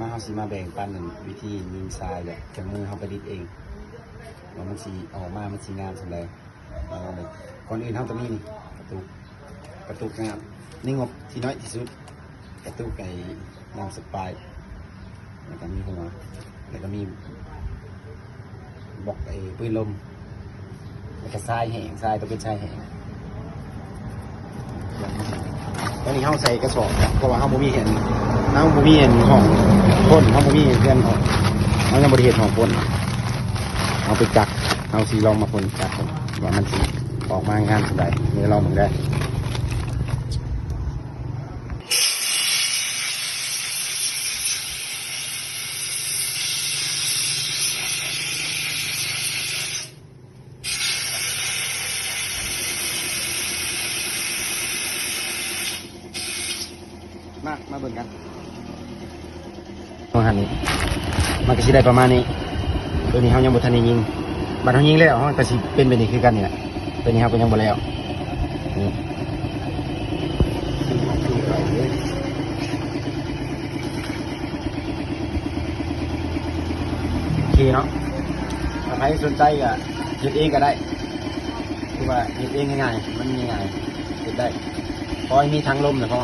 ເຮົາຊິມາແບ່ງປັນອັນວິທີຍິງຊາຍແບບເຄື່ອງມືເຮົາປະດິດເອງ ວ່າມັນຊິອອກມາ ມັນຊິງາມສ່ຳໃດ. ເອົາເບິ່ງ ກ່ອນອື່ນເຮົາຕ້ອງມີນີ້ ກະຕຸກ ກະຕຸກງາມ ໃນງົບທີ່ນ້ອຍທີ່ສຸດ ກະຕຸກໄອ້ນ້ຳສະປາຍ ແລ້ວກະມີຫົວ ແລ້ວກະມີ ບລັອກໄອ້ປືນລົມ ແລ້ວກະຊາຍແຫ້ງ ຊາຍຕ້ອງເປັນຊາຍແຫ້ງ. ຕອນນີ້ເຮົາໃສ່ກະສອບ ເພາະວ່າເຮົາບໍ່ມີອັນ ເຮົາບໍ່ມີອັນຫ້ອງພົ່ນ ເຮົາບໍ່ມີເຮືອນ ເຮົາຍັງບໍ່ໄດ້ເຮັດຫ້ອງພົ່ນ. ເຮົາໄປຈັກ ເຮົາຊິລອງມາພົ່ນຈັກເບິ່ງວ່າມັນຊິອອກມາງາມສ່ຳໃດ ນີ້ລອງເບິ່ງເດີ. ມາ ມາເບິ່ງກັນ ວ່າຫັ້ນນີ້ ມັນກະຊິໄດ້ປະມານນີ້. ໂຕນີ້ເຮົາຍັງບໍ່ທັນໄດ້ຍິງ ບັດເຮົາຍິງແລ້ວ ເຮົາກະຊິເປັນແບບນີ້ຄືກັນນີ້ແຫຼະ. ໂຕນີ້ເຮົາກະຍັງບໍ່ແລ້ວ ນີ້ ໂອເຄເນາະ. ຖ້າໃຜສົນໃຈກະເຮັດເອງກະໄດ້ ຄືວ່າເຮັດເອງງ່າຍໆ ມັນງ່າຍໆ ເຮັດໄດ້ ຂໍໃຫ້ມີຖັງລົມນະພໍ.